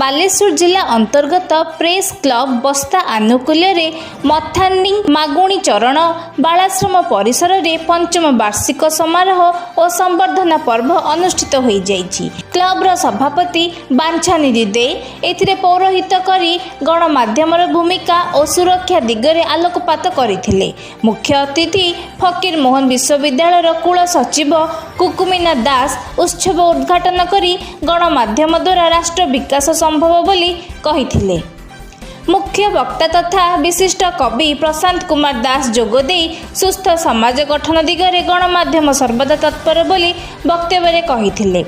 ବାଲେଶ୍ୱର ଜିଲ୍ଲା ଅନ୍ତର୍ଗତ press club ବସ୍ତା ଆନୁକୂଲ୍ୟରେ ମଥାନି ମାଗୁଣି ଚରଣ ବାଳାଶ୍ରମ ପରିସରରେ ପଞ୍ଚମ ବାର୍ଷିକ ସମାରୋହ ଓ ସମ୍ବର୍ଦ୍ଧନା ପର୍ବ ଅନୁଷ୍ଠିତ ହୋଇଯାଇଛି। କ୍ଲବର ସଭାପତି ବାଞ୍ଛାନିଧି ଦେ ଏଥିରେ ପୌରୋହିତ କରି ଗଣମାଧ୍ୟମର ଭୂମିକା ଓ ସୁରକ୍ଷା ଦିଗରେ ଆଲୋକପାତ କରିଥିଲେ। ମୁଖ୍ୟ ଅତିଥି ଫକୀର ମୋହନ ବିଶ୍ୱବିଦ୍ୟାଳୟର କୁଳ ସଚିବ କୁକୁମିନା ଦାସ ଉତ୍ସବ ଉଦ୍ଘାଟନ କରି ଗଣମାଧ୍ୟମ ଦ୍ୱାରା ରାଷ୍ଟ୍ର ବିକାଶ ସମ୍ଭବ ବୋଲି କହିଥିଲେ। ମୁଖ୍ୟ ବକ୍ତା ତଥା ବିଶିଷ୍ଟ କବି ପ୍ରଶାନ୍ତ କୁମାର ଦାସ ଯୋଗଦେଇ ସୁସ୍ଥ ସମାଜ ଗଠନ ଦିଗରେ ଗଣମାଧ୍ୟମ ସର୍ବଦା ତତ୍ପର ବୋଲି ବକ୍ତବ୍ୟରେ କହିଥିଲେ।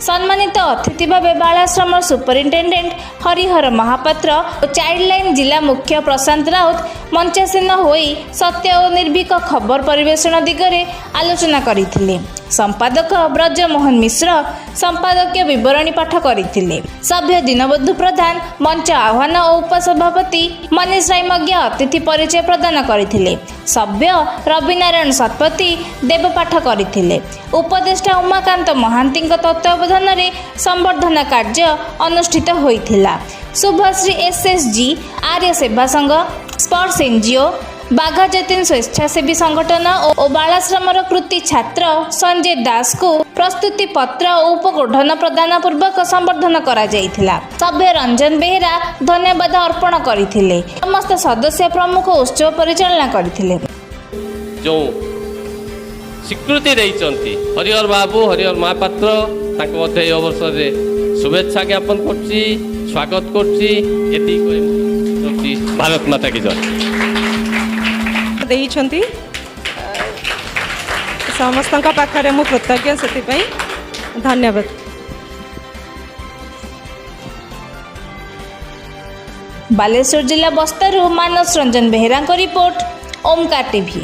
ସମ୍ମାନିତ ଅତିଥି ଭାବେ ବାଳାଶ୍ରମର ସୁପରିଟେଣ୍ଡେଣ୍ଟ ହରିହର ମହାପାତ୍ର ଓ ଚାଇଲ୍ଡ ଲାଇନ୍ ଜିଲ୍ଲା ମୁଖ୍ୟ ପ୍ରଶାନ୍ତ ରାଉତ ମଞ୍ଚାସୀନ ହୋଇ ସତ୍ୟ ଓ ନିର୍ଭୀକ ଖବର ପରିବେଷଣ ଦିଗରେ ଆଲୋଚନା କରିଥିଲେ। ସମ୍ପାଦକ ବ୍ରଜମୋହନ ମିଶ୍ର ସମ୍ପାଦକୀୟ ବିବରଣୀ ପାଠ କରିଥିଲେ। ସଭ୍ୟ ଦୀନବନ୍ଧୁ ପ୍ରଧାନ ମଞ୍ଚ ଆହ୍ୱାନ ଓ ଉପସଭାପତି ମନୀଷ ରାଇମଜ୍ଞ ଅତିଥି ପରିଚୟ ପ୍ରଦାନ କରିଥିଲେ। ସଭ୍ୟ ରବିନାରାୟଣ ଶତପଥୀ ଦେବପାଠ କରିଥିଲେ। ଉପଦେଷ୍ଟା ଉମାକାନ୍ତ ମହାନ୍ତିଙ୍କ ତତ୍ତ୍ୱାବଧାନରେ ସମ୍ବର୍ଦ୍ଧନା କାର୍ଯ୍ୟ ଅନୁଷ୍ଠିତ ହୋଇଥିଲା। ଶୁଭଶ୍ରୀ ଏସ୍ଏସ୍ଜି, ଆର୍ୟ ସେବା ସଂଘ, ସ୍ପର୍ଶ ଏନ୍ଜିଓ, ବାଘା ଯତୀନ ସ୍ୱେଚ୍ଛାସେବୀ ସଂଗଠନ ଓ ବାଳାଶ୍ରମର କୃତି ଛାତ୍ର ସଞ୍ଜୟ ଦାସଙ୍କୁ ପ୍ରଶସ୍ତି ପତ୍ର ଓ ଉପଢୌକନ ପ୍ରଦାନ ପୂର୍ବକ ସମ୍ବର୍ଦ୍ଧନ କରାଯାଇଥିଲା। ସଭ୍ୟ ରଞ୍ଜନ ବେହେରା ଧନ୍ୟବାଦ ଅର୍ପଣ କରିଥିଲେ। ସମସ୍ତ ସଦସ୍ୟ ପ୍ରମୁଖ ଉତ୍ସବ ପରିଚାଳନା କରିଥିଲେ। ଯେଉଁ ସ୍ୱୀକୃତି ଦେଇଛନ୍ତି ହରିହର ବାବୁ, ହରିହର ମହାପାତ୍ର, ତାଙ୍କୁ ମଧ୍ୟ ଏହି ଅବସରରେ ଶୁଭେଚ୍ଛା ଜ୍ଞାପନ କରୁଛି, ସ୍ୱାଗତ କରୁଛି। ଏତିକି କହି ମୁଁ ଭାରତ ମାତା କି ଜୟ। ଦେଇଛନ୍ତି, ସମସ୍ତଙ୍କ ପାଖରେ ମୁଁ କୃତଜ୍ଞ, ସେଥିପାଇଁ ଧନ୍ୟବାଦ। ବାଲେଶ୍ୱର ଜିଲ୍ଲା ବସ୍ତାରୁ ମାନସ ରଞ୍ଜନ ବେହେରାଙ୍କ ରିପୋର୍ଟ, ଓମକାର ଟିଭି।